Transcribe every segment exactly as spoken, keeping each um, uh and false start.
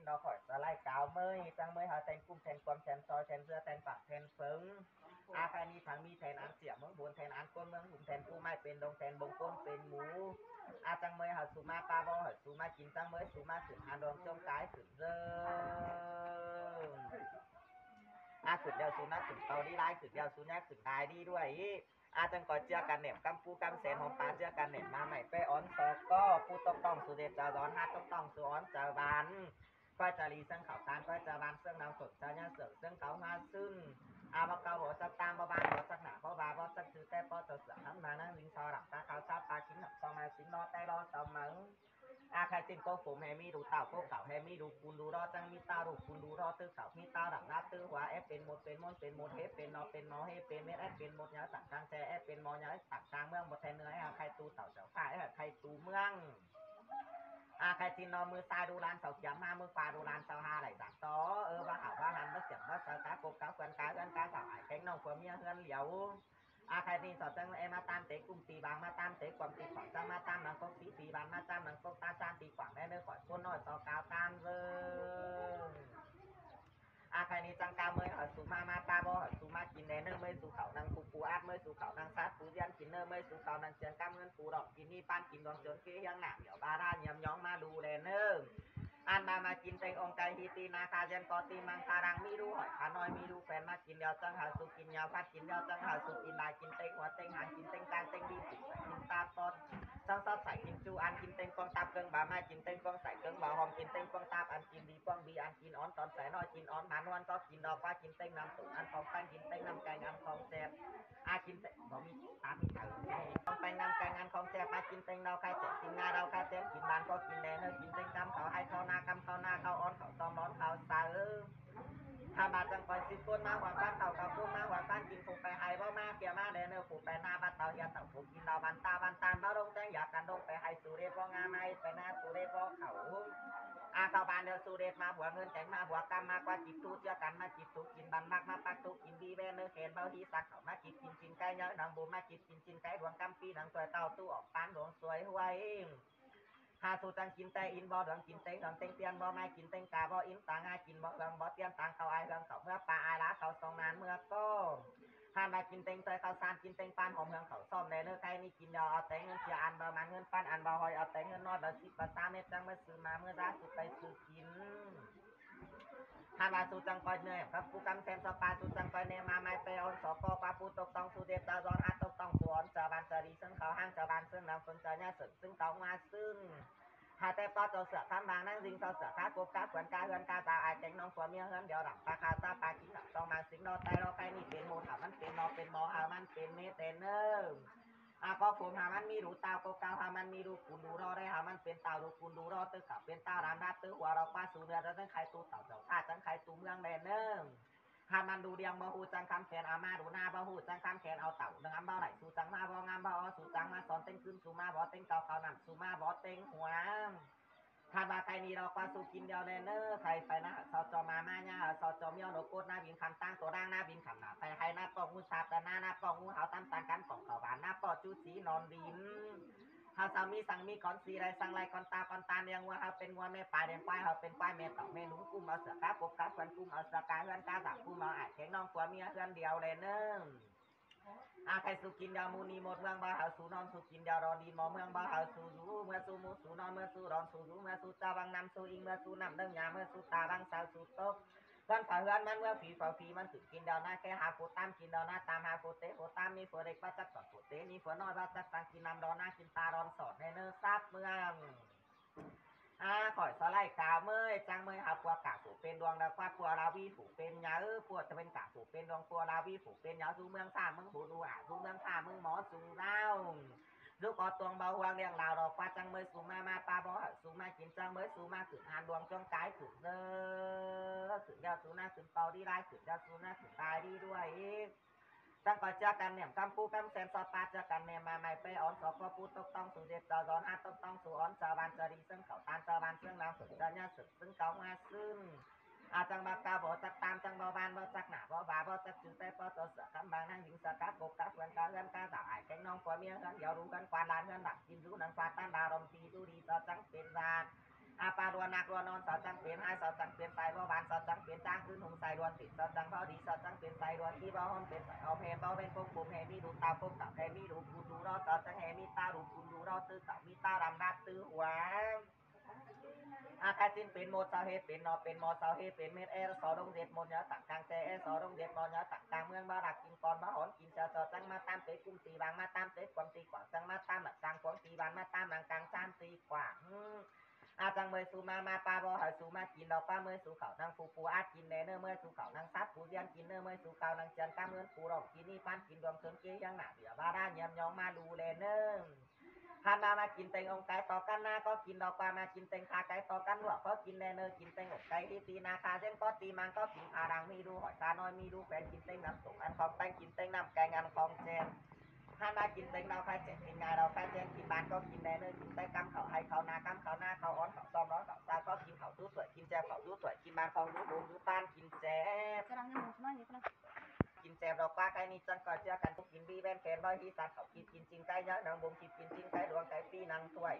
Nó khỏi sa lai cáo ꞌmới, chắng ꞌmới hảư then ꞌcum then ꞌquám then ꞌsội then ꞌdứa then păng then ꞌphớng. A khai ꞌnị thắng ꞌmí then ăn sia ꞌmướng bôn then ăn ꞌcốn ꞌmướng ꞌhung then ꞌpú ꞌmạy pên đông then bông ꞌcốn pên mú. A chắng ꞌmới hảư su ꞌmá ꞌpá bó hảư su ꞌmá kin chắng ꞌmới su ꞌmá khửn ăn đong ꞌchốm cái khửn ꞌdớ. A khửn đeo su ꞌnặn khửn tau đi lai khửn đeo su ꞌnặn khửn đai đi đuôi. A chắng ꞌcoi ꞌchưa căn nẻm ꞌcắm ꞌpú ꞌcắm sen hom pá ꞌchưa căn nẻm ꞌmá ꞌmạy ꞌpé ón so ꞌcọ ꞌpú tốc ꞌtọng su ꞌdệt chaư ꞌdọn hák tốc ꞌtọng su ón chaư ban. ꞌCoi chaư đi ꞌsướng khảu ꞌtan ꞌcoi chaư ban ꞌsướng nong sổn chaư ꞌnhá sưởng ꞌsướng cáu ꞌmá ꞌsứn. A báu cáu báu sắc ꞌtáng báu ban báu sắc nả báu ba báu sắc chứ té báu chaư sửa hẳn ꞌmá ꞌnắng ꞌdinh so đẳng ta khao sáp ta kính nẳng so ꞌmá sính ꞌno té ꞌlo so ꞌmá. A khai ꞌsịn ꞌcốc phôm ꞌhê ꞌmí đu tảu ꞌcốc khảu ꞌhê ꞌmí đu cun đu ꞌro chắng ꞌmí ꞌtạu đu cun đu ꞌro ꞌtứ khảu ꞌmí ꞌtạu đẳng ꞌnạp ꞌtứ hua ép pên một pên ꞌmôn pên một hế pên no pên mo hế pên mết ép pên một nháư tẳng cang che ép pên mo nháư tẳng cang ꞌmướng một then ꞌnưa ꞌhê khai tu tảu chảu khai ꞌhê khai tu ꞌmướng. A khai ꞌsịn ꞌno ꞌmự sai đu lan sau kiám ha ꞌmự pha đu lan sau ha đảy dản tó ơ báu hảo báu hăn báu siẻng báu saư cá cốc cá khuôn cá ꞌhướn cá dảo ải kéng ꞌnọng phua ꞌmía ꞌhướn điêu. A khai ꞌnị so chắng ꞌmá ꞌtan té ꞌcum ti bang ꞌmá ꞌtan té ꞌquám ti quảng chắng ꞌmá ꞌtan nắng cốc tí ti ban ꞌmá chắng nắng cốc ta chắng ti quảng đé ꞌnớ khỏi ꞌcốn ꞌnọi so cáo ꞌtan ꞌvớ. A khai ꞌnị chắng cáo ꞌmới hảư su ꞌmá ꞌmá ꞌpá bó hảư su ꞌmá kin đé ꞌnớ ꞌmới su khảu nắng pu pu át ꞌmới su khảu nắng sát pu ꞌdiến kin ꞌnớ ꞌmới su khảu nắng ꞌsiên ꞌcắm ꞌngớn pu đỏng kin ꞌnị ꞌpán kin đuang ꞌchốn ké hiếng nả miẻo ba đa nhiêm nhóng ꞌmá đu đé ꞌnớ. Ăn ꞌva ꞌmá kin ꞌtếng ong cai hi ti na kha ꞌdiến ꞌcọ ti măng kha đang ꞌmí đu hỏi kha ꞌnọi ꞌmí đu khen ꞌmá kin đeo chắng hảư su kin nháo phát kin đeo chắng hảư su kin lai kin ꞌtếng hua ꞌtếng hang kin ꞌtếng cang ꞌtếng đi kin kin ta tót. Chắng sót sảy kin chu ăn kin ꞌtếng ꞌpóng táp ꞌcớng ba ꞌmá kin ꞌtếng ꞌpóng sảy ꞌcớng ba hom kin ꞌtếng ꞌpóng táp ăn kin đi ꞌpóng bi ăn kin ón tón sảy ꞌnọi kin ón bán ꞌhuan tót kin đo ꞌquá kin ꞌtếng năm tủng ăn phong ꞌpéng kin ꞌtếng năm canh ăn phong chép. A kin ꞌtếng báu ꞌmí táp ꞌmí thảư. Phong ꞌpéng năm canh ăn phong chép ꞌmá kin ꞌtếng đau khai chép kin ꞌnga đau khai chép kin ban ꞌcọ kin đen ꞌnớ kin ꞌtếng ꞌcắm khảu ꞌhạy khảu ꞌna ꞌcắm khảu ꞌna khảu ón khảu tóm ón khảu saư. Hăn ꞌva chắng ꞌcoi síp ꞌcốn ꞌmá hua ꞌpán khảu khảu ꞌcốn ꞌmá hua ꞌpán kin phủ pay ꞌhạy báu ꞌmá kia ꞌmá đen ꞌnớ phủ pay ꞌna bát tảu hia tảu phủ kin đau ban ta ban tan báu đông chắng dạp căn đông pay ꞌhạy su đết báu ꞌnga ꞌmá pay ꞌna su đết báu khảu. A khảu ban đeo su đết ꞌmá hua ꞌngớn chắng ꞌmá hua ꞌcắm ꞌmá ꞌquá chịt thu ꞌchưa căn ꞌmá chịt thu kin ban ꞌmặc ꞌmá ꞌpặc thu kin đi ꞌvén ꞌnớ khen báu hí sặc khảu ꞌmá chịt kin kin cái nháư nắng bu ꞌmá chịt kin kin cái đuang ꞌcắm pi nắng ꞌtoi tảu ꞌtú ỏm ꞌpán đuang suối ꞌhuối. Hả su chắng kin té in bó đuang kin ꞌtếng đuang ꞌtếng tiên bó ꞌmá kin ꞌtếng ca bó in tang a kin bó hương bó tiên tang khảu ai hương khảu ꞌmứa pa ai lá khảu song nan ꞌmứa ꞌcọ. Hăn ꞌva kin ꞌtếng ꞌtoi khảu san kin ꞌtếng ꞌpán hom hương khảu sóm đé ꞌnớ khai ꞌnị kin đeo au té ꞌngớn sia ăn báu man ꞌngớn ꞌpán ăn báu ꞌhọi au té ꞌngớn ꞌnọi báu síp báu sa mết chắng ꞌmứa sư ꞌmá ꞌmứa dá su pay sư kin. Hăn ꞌva su chắng ꞌcoi ꞌnưa ꞌcắm pú ꞌcắm sen so pa su chắng ꞌcoi ꞌnê ꞌmá ꞌmạy pay ón so ꞌcọ ꞌquá pú tốc ꞌtóng su đết chaư ꞌdọn hák tốc ꞌtóng su ón chaư ban chaư đi ꞌsướng khảu hang chaư ban ꞌsướng nắng ꞌsướng chaư ꞌnhá ꞌsướng ꞌsướng tóng ꞌmá ꞌsướng. Hả té ꞌpó chaư sửa khắm bang ꞌnắng ꞌdinh chaư sửa cá cốc cá khuôn cá ꞌhướn cá dao ai kéng ꞌnọng phua ꞌmía ꞌhướn điêu đẳng pa kha ta pa kin nẳng song mang sính ꞌno té ꞌlo khay ꞌnị pên mô hả ꞌmắn pên mo pên mo hả ꞌmắn pên mết đen ꞌnớ. A ꞌcọ phôm hả ꞌmắn ꞌmí đu tao cốc cáo hả ꞌmắn ꞌmí đu cun đu ꞌro đé hả ꞌmắn pên tao đu cun đu ꞌro ꞌtứ khảu pên tao đan đáp ꞌtứ hua ꞌro ꞌquá su ꞌnưa ꞌtớ chắng khai tu tảu chảu ꞌsa chắng khai tu ꞌmướng đen ꞌnớ. Hăn ꞌmắn đu điêng báu ꞌhụ chắng khắm khen a ꞌmá đu ꞌna báu ꞌhụ chắng khắm khen au tảu nưng ꞌmắn báu đảy su chắng ꞌmá bó ngắm báu ó su chắng ꞌmá son ꞌtếng ꞌcứn su ꞌmá bó ꞌtếng cao khảu nẳng su ꞌmá bó ꞌtếng hua. Hăn ꞌva khay ꞌnị ꞌlo ꞌquá su kin điêu đen ꞌnớ khay pay ꞌna hảư so cho ꞌmá ꞌmá ꞌnhá hảư so cho ꞌmía ꞌnô cốt ꞌná bin khăm ꞌtáng tô đang ꞌná bin khăm nả pay ꞌhạy ꞌná ꞌpọ ꞌngú sạp ta ꞌná ꞌná ꞌpọ ꞌngú hảu tăm tang cắn cỏng khảu bản ꞌná ꞌpọ ꞌchú sí non bin. Hảư sau ꞌmí săng ꞌmí cón si đảy săng lai cón ta cón tan điêng ꞌngúa hảư pên ꞌngúa ꞌmé pay điêng ꞌquái hảư pên ꞌquái ꞌmé tỏng ꞌmé nú ꞌcum au sửa cá cốc cá khuôn ꞌcum au sửa cá ꞌhướn cá dạp ꞌcum au ải kéng ꞌnọng phua ꞌmía ꞌhướn điêu đen ꞌnớ. A khay su kin điêu ꞌmú ꞌnị một ꞌmướng báu hảư su ꞌnón su kin điêu đon đi mo ꞌmướng báu hảư su dú ꞌmứa su ꞌmú su ꞌnón ꞌmứa su đon su dú ꞌmứa su ꞌchạu bang ꞌnặm su inh ꞌmứa su ꞌnặm đơng nhà ꞌmứa su ta bang saư su tốc. ꞌHướn phả ꞌhướn ꞌmắn ꞌmứa phi phả phi ꞌmắn khửn kin điêu ꞌná ké hả phủ tam kin điêu ꞌná tam hả phủ tế phủ tam ꞌmí phủ đếc báu chắc tỏn phủ tế ꞌmí phủ ꞌnọi báu chắc tăng kin năm đon ꞌná kin ta đon sỏn đen ꞌnớ sáp ꞌmướng. A khỏi so lai cáo ꞌmới chắng ꞌmới hảư pua cả phủ pên đuang đa ꞌquá pua la ví phủ pên nháư pua ꞌchọ pên cả phủ pên đuang pua la ví phủ pên nháư dú ꞌmướng sa ꞌmướng bun u ả dú ꞌmướng sa ꞌmướng mó sung dao. Dú ꞌcọ tuang báu ꞌhuang điêng lao đo ꞌquá chắng ꞌmới su ꞌmá ꞌmá ꞌpá bó hảư su ꞌmá kin chắng ꞌmới su ꞌmá khửn hăn đuang ꞌchóng cái khửn ꞌnớ. Khửn điêu su ꞌná khửn pau đi lai khửn điêu su ꞌná khửn tai đi đuôi. Chắng ꞌcoi ꞌchưa căn nẻm ꞌcắm pú ꞌcắm sen so pa ꞌchưa căn nẻm ꞌmá ꞌmạy pay ón so ꞌcọ pú tốc ꞌtóng su đết chaư ꞌdọn hák tốc ꞌtóng su ón chaư ban chaư đi ꞌsướng khảu tan chaư ban ꞌsướng nắng sửng chaư ꞌnhá sửng ꞌsướng cáu ꞌmá ꞌsướng. A chắng báu ꞌcao báu chắc tam chắng báu ban báu chắc nả báu ba báu chắc chứ té ꞌpó chaư sửa khắm bang ꞌnắng ꞌdinh sửa cá cốc cá khuôn cá ꞌhướn cá dạp ải kéng ꞌnọng phua ꞌmía ꞌhướn điêu đu ꞌhướn quan lan ꞌhướn đẳng kin dú nắng quan tan đa đom ti dú đi so chắng pên dạp. A, ꞌpá ꞌlua ꞌnặc ꞌlua ꞌnón, so ꞌchắng pên ꞌhại, so ꞌchắng pên sai ꞌva ꞌván, so ꞌchắng pên ꞌcháng ꞌcứn hung sai ꞌlua tịt, so ꞌchắng ꞌva đi, so ꞌchắng pên sai ꞌlua đi ꞌva ꞌhôm, pên sai ꞌhôm ꞌhê ꞌva ꞌvến ꞌpúng ꞌpúng, ꞌhê ꞌmí đu tao ꞌpúng tao, ꞌhê ꞌmí đu cun đu ꞌló, so ꞌchắng ꞌhê ꞌmí tao đu cun đu ꞌló, ꞌtứ cảo ꞌmí tao đăm đáp ꞌtứ hua. A, ꞌkhái ꞌsịn pên ꞌmột so ꞌhê pên ꞌnọ, pên ꞌmọ so ꞌhê pên mết, é so ꞌlống ꞌdệt ꞌmột nháư tẳng ꞌtáng ꞌchẹ, é so ꞌlống ꞌdệt ꞌmột nháư tẳng ꞌtáng ꞌmướng, ꞌmá ꞌlặc kin kon ꞌmá hón kin ꞌchưa, so ꞌchắng ꞌmá ꞌtám té ꞌcum ti ꞌváng, ꞌmá ꞌtám té cuông ti quảng, ꞌchắng ꞌmá ꞌtám ꞌlặc ꞌchang cuông ti ꞌván, ꞌmá ꞌtám ꞌlặc ꞌchang ꞌchám ti quảng. A, ꞌchắng ꞌmơi su ꞌmá ꞌmá ꞌpá bók hảư su ꞌmá kin đaư ꞌpá, ꞌmơi su khảu ꞌnăng phu pú át kin ꞌnẹ ꞌnớ, ꞌmơi su khảu ꞌnăng sắt pú ꞌdiến kin ꞌnớ, ꞌmơi su khảu ꞌnăng ꞌchiến cắp ꞌngớn pú ꞌlọng kin ꞌnị, ꞌpán kin ꞌluống ꞌsớn ké ꞌhiếng nả ꞌlứa ꞌva ꞌlá nhem ꞌnhóng ꞌmá đu ꞌlẹ ꞌnớ. ꞌHăn ꞌmá ꞌmá kin ꞌtếng ống cái to căn ꞌná ꞌcó kin đaư ꞌpá, ꞌmá kin ꞌtếng kha cái to căn ꞌlua ꞌcó kin ꞌlẹ ꞌnớ, kin ꞌtếng ống cái ꞌhí ti ꞌná kha ꞌdến ꞌcó ti mang ꞌcó kin, kha đang ꞌmí đu hỏi sa ꞌnọi ꞌmí đu phen, kin ꞌtếng ꞌnặm tủng ăn khong ꞌpéng, kin ꞌtếng ꞌnặm keng ăn khong chen. ꞌHăn ꞌmá kin ꞌtếng đaư kha chen, kin ꞌnhá đaư kha chen, kin ꞌván ꞌcó kin ꞌlẹ ꞌnớ, kin ꞌtếng ꞌcắm khảu ꞌhay khảu ꞌná, ꞌcắm khảu ꞌná khảu ón, khảu ꞌsóm ꞌlón khảu sa ꞌcó kin, khảu dú thuổi kin ꞌchep, khảu dú thuổi kin ꞌván, khong dú bông dú ꞌpán kin ꞌchep. Kin ꞌchep đaư ꞌpá, ꞌkhái ꞌnị ꞌchắng ꞌcọ ꞌchưa căn ꞌpú kin ꞌví ꞌvến khen ꞌvới ꞌhí sắt khảu kin, kin ꞌchính cái nháư ꞌnăng bông kin, kin ꞌchính cái ꞌluống cái pi ꞌnăng thuổi.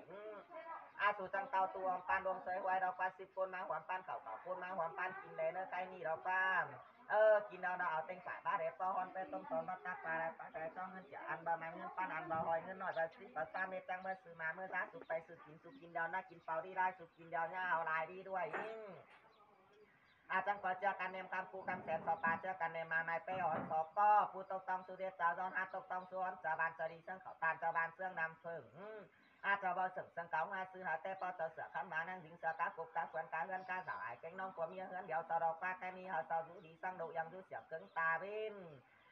A, su ꞌchắng tao ꞌtụ óm ꞌpán ꞌluống ꞌsới ꞌhuai đaư ꞌpá, síp ꞌcốn ꞌmá huám ꞌpán khảu, khảu ꞌcốn ꞌmá huám ꞌpán kin ꞌlẹ ꞌnớ, ꞌkhái ꞌnị đaư ꞌpá. Ơ, kin đaư đaư au ꞌtếng phải bá rét ꞌpá hón pé tôm ton bá tắc pá đaư ꞌpá cái ꞌchó ꞌngớn ꞌchạ ăn báu ꞌmá ꞌngớn ꞌpán ăn báu ꞌhọi ꞌngớn ꞌnọi báu síp báu ꞌsá mết, ꞌchắng ꞌmá su ꞌmá ꞌmá dá su pay su kin, su kin đaư ꞌná kin pau đi lai, su kin đaư ꞌnhá au lai đi đuôi. A, ꞌchắng ꞌcọ ꞌchưa căn ꞌném căm pú căm sen so ꞌpá, ꞌchưa căn ꞌném ꞌmá mai pé hón so ꞌcó, pú tốc tong su ꞌdệt sa ꞌdọn, hák tốc tong su hón sa ꞌván sa đi ꞌsướng khảu ꞌtan sa ꞌván ꞌsướng ꞌnặm ꞌphớng. A, sa báu ꞌsướng ꞌsướng cáu ꞌngá ꞌsứ hák té ꞌpó sa ꞌsứa khắm ꞌmá ꞌnăng dính ꞌsứa cá cốc cá khuôn cá ꞌhướn cá dảo ải kéng ꞌnóng ꞌquám ꞌmía ꞌhướn điêu, sa đaư ꞌpá ꞌkhái ꞌnị ꞌhứ sa dú đi ꞌsướng độc ꞌdáng dú siếng cứng ta ꞌvến.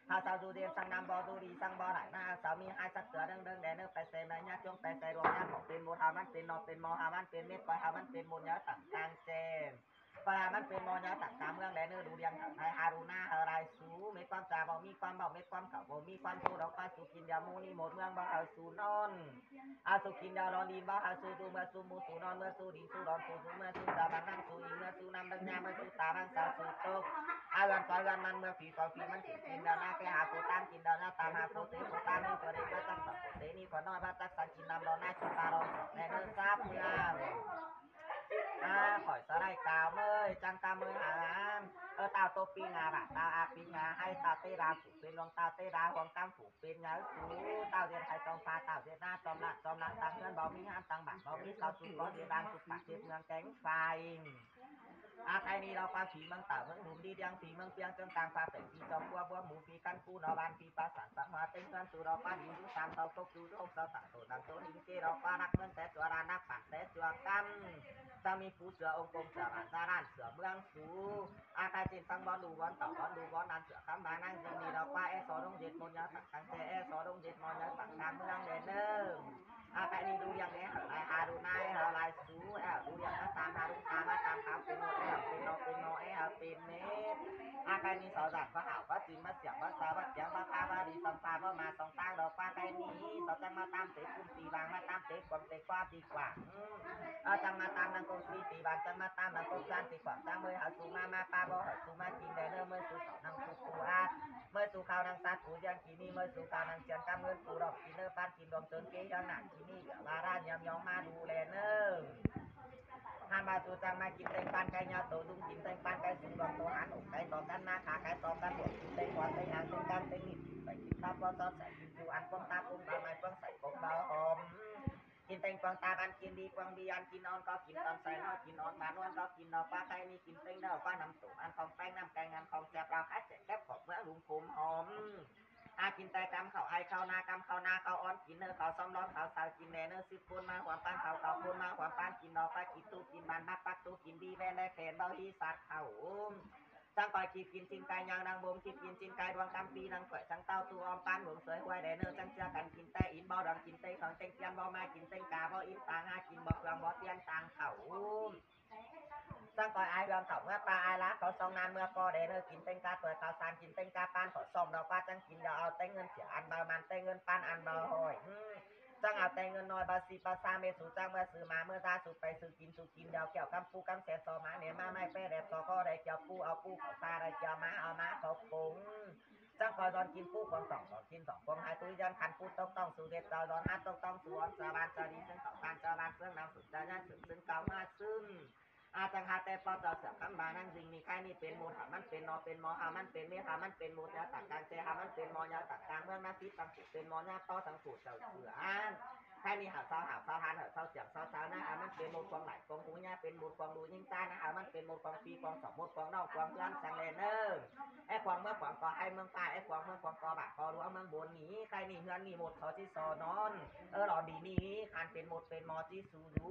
ꞌHứ sa dú đi ꞌsướng ꞌnặm báu dú đi ꞌsướng báu đảy ꞌná, ꞌhứ sa ꞌmí ꞌhại sắc ꞌsứa ꞌlớng ꞌlớng đé ꞌnớ, pay ꞌsê ꞌmá ꞌnhá chông pay ꞌsê đuông ꞌnhá bỏng pên ꞌmột, ꞌhứ ꞌmắn pên ꞌnọ pên ꞌmo, ꞌhứ ꞌmắn pên mết ꞌcoi, ꞌhứ ꞌmắn pên ꞌmột nháư tẳng ꞌtáng chen. ꞌCoi ꞌhứ ꞌmắn pên ꞌmo nháư tẳng ꞌtáng ꞌmướng đé ꞌnớ, đu điêng thảu ꞌnai ha đu ꞌná hảư lai su, mết ꞌquám sa báu ꞌmí ꞌquám báu, mết ꞌquám khảu báu ꞌmí ꞌquám, ꞌtố đaư ꞌpá su kin đaư ꞌmú ꞌnị ꞌmột ꞌmướng báu hảư su ꞌnón. A, su kin đaư ꞌlón đin báu hảư su tu, ꞌmưa su ꞌmú su ꞌnón, ꞌmưa su đin su đón su su, ꞌmưa su ta bang ꞌnăng su ín, ꞌmưa su ꞌnặm đớng ꞌnhá, ꞌmưa su ta bang sa su tốc. A, ꞌgọn ꞌcoi ꞌgọn ꞌmắn ꞌmưa phi ꞌcoi phi ꞌmắn kin kin đaư ꞌná, ké hák pô ꞌtáng kin đaư ꞌná, tam hák pô té pô ꞌtáng ꞌnị, pô đé ꞌmá tắc pă pô té ꞌnị, pô ꞌnọi ꞌmá tắc săn kin đaư ꞌlón ꞌná, kin ta ꞌlón sỏng ꞌnẹ ꞌnớ sắp ꞌmưa. A, khỏi sa đảy cáo ꞌmơi, ꞌchăng cá ꞌmơi hả? Ơ, tao tô pi ngà bả, tao a pi ngà ꞌháy, tao té đa phủ pên ꞌluống, tao té đa huông căm phủ pên nháư su, tao ꞌdệt ꞌháy ꞌchong pha, tao ꞌdệt ꞌná ꞌchom lạn, ꞌchom lạn ꞌtáng ꞌhướn báu ꞌmí, ꞌhán ꞌtáng bản báu ꞌmí, tao su có ꞌdệt đang su pả ꞌdệt ꞌmướng kéng phai. A, ꞌkhái ꞌnị đaư ꞌpá phi ꞌmướng tảo ꞌmướng đum đi điêng, phi ꞌmướng piêng ꞌchương cang pha pẻng phi ꞌchong ꞌpúa ꞌpúa mú phi căn ꞌpú ꞌnọ ban phi ꞌpá sản ꞌpá ꞌmá ꞌtếng ꞌhướn su đaư ꞌpá đin dú sam tau cốc dú ꞌlốc sau tảo tổ nắng ꞌtố đin ké đaư ꞌpá ꞌnắc ꞌngớn té ꞌchua đa ꞌnắc bản té ꞌchua ꞌcắm. ꞌChắng ꞌmí pú ꞌchưa ống công ꞌchưa bản ꞌchưa đản ꞌchưa ꞌmướng su. A, ꞌkhái ꞌchịn ꞌphắng bón đu bón tảo bón đu bón ăn ꞌchưa khắm ꞌmá ꞌnăng dưng ꞌnị đaư ꞌpá é so ꞌlống ꞌdệt ꞌmôn nháư tẳng ꞌtáng ꞌchẹ, é so ꞌlống ꞌdệt ꞌmôn nháư tẳng ꞌtáng ꞌmướng đé ꞌnớ. A, ꞌkhái ꞌnị đu điêng đé hảư lai ha đu ꞌnái hảư lai su, é hảư đu điêng ꞌmá tam ha đu tam ꞌmá tam kháo pên ꞌmột, é hảư pên ꞌnọ pên ꞌnọ, é hảư pên mết. A, ꞌkhái ꞌnị so dản ꞌpá hảo ꞌpá tin ꞌpá siếng ꞌpá sa ꞌpá tiếng ꞌpá kháo ꞌpá đi song pha ꞌpá ꞌmá song ꞌtáng đaư ꞌpá ꞌkhái ꞌnị. So ꞌchắng ꞌmá tam té ꞌcum ti ꞌváng, ꞌmá tam té cuông té ꞌquá ti quảng. A, ꞌchắng ꞌmá tam ꞌnăng cốc ꞌmí ti ꞌváng, ꞌchắng ꞌmá tam ꞌnăng cốc ꞌchán ti quảng, ꞌchắng ꞌmơi hảư su ꞌmá ꞌmá ꞌpá bók hảư su ꞌmá kin đé ꞌnớ, ꞌmơi su khảu ꞌnăng su pú át, ꞌmơi su khảu ꞌnăng sắt pú ꞌdiến kin ꞌnị, ꞌmơi su khảu ꞌnăng ꞌchiến cắp ꞌngớn pú ꞌlọng kin ꞌnớ, ꞌpán kin ꞌluống ꞌsớn ké ꞌhiếng nả kin ꞌnị, ꞌcọ ꞌva ꞌra nhem ꞌnhóng ꞌmá đu đé ꞌnớ. ꞌHăn ꞌva su ꞌchắng ꞌmá kin ꞌtếng ꞌpán cái nháư tô dúng, kin ꞌtếng ꞌpán cái sung ꞌluống tô hán ổ cái to căn ꞌmá khá cái to căn ổ, kin ꞌtếng ꞌquá ꞌtếng áng ꞌtếng cang ꞌtếng kin pay kin tắp ꞌpó tót sảy kin su ăn ꞌquám tắp ꞌpúng báu mai ꞌpúng sảy ꞌpúng báu hom. Kin ꞌtếng ꞌpúng tắp ăn kin đi ꞌpúng đi ăn kin ón ꞌcó kin ꞌtọn sai ꞌnọi kin ón ꞌmá ꞌnuôn ꞌcó kin ꞌnọ ꞌpá ꞌkhái ꞌnị kin ꞌtếng đaư ꞌpá nắm tủng ăn khong ꞌpéng ꞌnặm keng ăn khong chép đaư khá chẻ kép khỏng ꞌmướng lung khôm hom. A, kin ꞌtếng căm khảu ꞌháy khảu ꞌná căm khảu ꞌná khảu ón kin ꞌnớ khảu sóm ꞌlón khảu sau kin đé ꞌnớ síp ꞌcốn ꞌmá huám ꞌpán khảu khảu ꞌcốn ꞌmá huám ꞌpán kin ꞌnọ ꞌpá kin ꞌtụ kin ban bắc bắc ꞌtụ kin đi ꞌvén đé khen báu ꞌhí sắt khảu. ꞌChắng ꞌcoi kin kin ꞌchịn cái nháư ꞌnăng bông kin kin ꞌchịn cái đuông căm pi ꞌnăng ꞌcoi ꞌchắng tao ꞌtụ óm ꞌpán huống ꞌsới ꞌhuai đé ꞌnớ ꞌchắng ꞌchưa căn kin ꞌtếng ín báu đuông kin ꞌtếng khong ꞌtếng ꞌtiến báu ꞌmá kin ꞌtếng cá báu ín tang ha kin báu khương báu ꞌtiến tang khảu. ꞌChắng ꞌcoi ai ꞌhương khảu ꞌmưa ꞌpá ai lák khảu song ꞌnán ꞌmưa ꞌcọ đé ꞌnớ kin ꞌtếng cá tuối khảu san kin ꞌtếng cá ꞌpán khảu sôm đaư ꞌquá ꞌchắng kin đaư au ꞌtếng ꞌngớn sia ăn báu man ꞌtếng ꞌngớn ꞌpán ăn báu hỏi. ꞌChắng au ꞌtếng ꞌngớn ꞌnọi báu síp báu sa mết su ꞌchắng ꞌmưa su ꞌmá ꞌmưa dá su pay su kin su kin đaư kẻo căm pú căm sen so ꞌmá ꞌném ꞌmá ꞌmạy ꞌpé đét so ꞌcọ đảy kẻo pú au pú khảu sa đảy kẻo ꞌmá au ꞌmá khảu pung. ꞌChắng ꞌcoi ꞌdọn kin pú cuông tỏng, ꞌdọn kin tỏng cuông ꞌhại, ꞌtui ꞌdọn khăn pú tốc ꞌtóng su ꞌdệt, ꞌchoi ꞌdọn ꞌhắt tốc ꞌtóng su ón, ꞌchoi ꞌván ꞌchoi đi ꞌsướng, tỏng ꞌván ꞌchoi ꞌván ꞌsướng, ꞌnăm sụn ꞌchoi ꞌnhá sụn ꞌsướng, cao ꞌmá ꞌsướng. A, ꞌchăng hák té ꞌpo ꞌchoi sửa khắm ba ꞌnăng ꞌdinh ꞌnị, ꞌkhái ꞌnị pên ꞌmôn, hảư ꞌmắn pên ꞌno, pên ꞌmo hảư ꞌmắn pên ꞌmết, hảư ꞌmắn pên ꞌmôn ꞌnhá tẳng cang ꞌchê, hảư ꞌmắn pên ꞌmo ꞌnhá tẳng cang ꞌmướng, ꞌnhá phít ꞌtáng phủ pên ꞌmo ꞌnhá tó ꞌtáng phủ ꞌchạu sửa ꞌnặn. ꞌKhái ꞌnị hảư sau hảư sau hăn, hảư sau siẻng sau sau ꞌnhá, hảư ꞌmắn pên ꞌmôn cuông đảy cuông ꞌhụ ꞌnhá, pên ꞌmôn cuông ꞌlụk ꞌnhính ꞌtáng ꞌnhá, hảư ꞌmắn pên ꞌmôn cuông pi cuông sỏng, ꞌmôn cuông ꞌnọng cuông ꞌhướn săng ꞌlẹo ꞌnớ. É cuông ꞌmướng cuông ꞌcọ, ꞌhạy ꞌmướng ꞌpá, é cuông ꞌmướng cuông ꞌcọ, bả ꞌcọ ꞌlúa ꞌmướng bôn ꞌnị, ꞌkhái ꞌnị ꞌhướn ꞌnị ꞌmột so ꞌchí so ꞌnón. Ơ, ꞌlọn đi ꞌnị, hăn pên ꞌmôn pên ꞌmo ꞌchí su dú.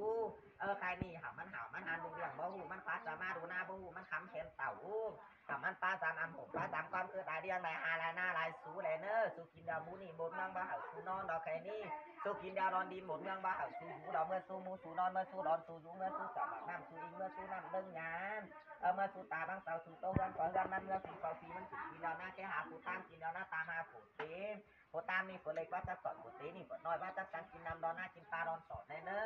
Ơ, ꞌkhái ꞌnị hảư ꞌmắn hảư ꞌmắn hăn ꞌlụk ꞌliệng báu ꞌhụ ꞌmắn pá sa ꞌmá đu ꞌná, báu ꞌhụ ꞌmắn khắm khen tảu. Hảư ꞌmắn ꞌpá dăm ăn hổm ꞌpá dăm ꞌquám ꞌcứ tai ꞌliệng đảy, ha lai ꞌná lai sú ꞌlẹo ꞌnớ. Su kin điêu bú ꞌnị ꞌmột ꞌmướng báu hảư su ꞌnón ꞌnọ ꞌkhái ꞌnị. Su kin điêu ꞌlọn đi ꞌmột ꞌmướng báu hảư su dú ꞌnọ. ꞌMưa su ꞌmú su ꞌnón, ꞌmưa su ꞌlón su dú, ꞌmưa su sẻng ꞌnặm su inh, ꞌmưa su ꞌnặm ꞌlớng nhán. Ơ, ꞌmưa su ta ꞌváng sau su ꞌtố ꞌhướn ꞌcọ ꞌhướn ꞌmắn, ꞌmưa su sau si ꞌmắn, su kin điêu ꞌnhá ké ha phủ ꞌtám, kin điêu ꞌnhá ta ha phủ tế. Phủ ꞌtám ꞌnị phủ ꞌlệt ꞌquá chắc tỏn, phủ tế ꞌnị phủ ꞌnọi ꞌquá chắc chăn, kin ꞌnăm ꞌlón ꞌnhá kin ꞌpá ꞌlón sỏn ꞌnẹ ꞌnớ.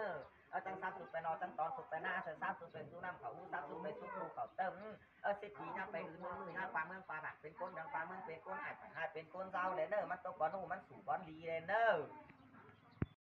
Ơ, ꞌchăng sắp su pên ꞌnọ ꞌchăng tón su pên ꞌnạ, ꞌsướng sắp su pên su ꞌnặm khảu ꞌhụ, sắp su pên su khu khảu ꞌtơm. Ơ, sít đi ꞌnhá pên ứn ꞌmướng ꞌmự ꞌnhá, ꞌquá ꞌmướng ꞌquá bản pên ꞌcốn, ꞌnhá ꞌquá ꞌmướng pên ꞌcốn, ꞌhại bản ꞌhại pên ꞌcốn ꞌsáu ꞌlẹo ꞌnớ. ꞌMắn tốc ꞌcốn ꞌhụ ꞌmắn sủ ꞌcốn đi ꞌlẹo ꞌnớ.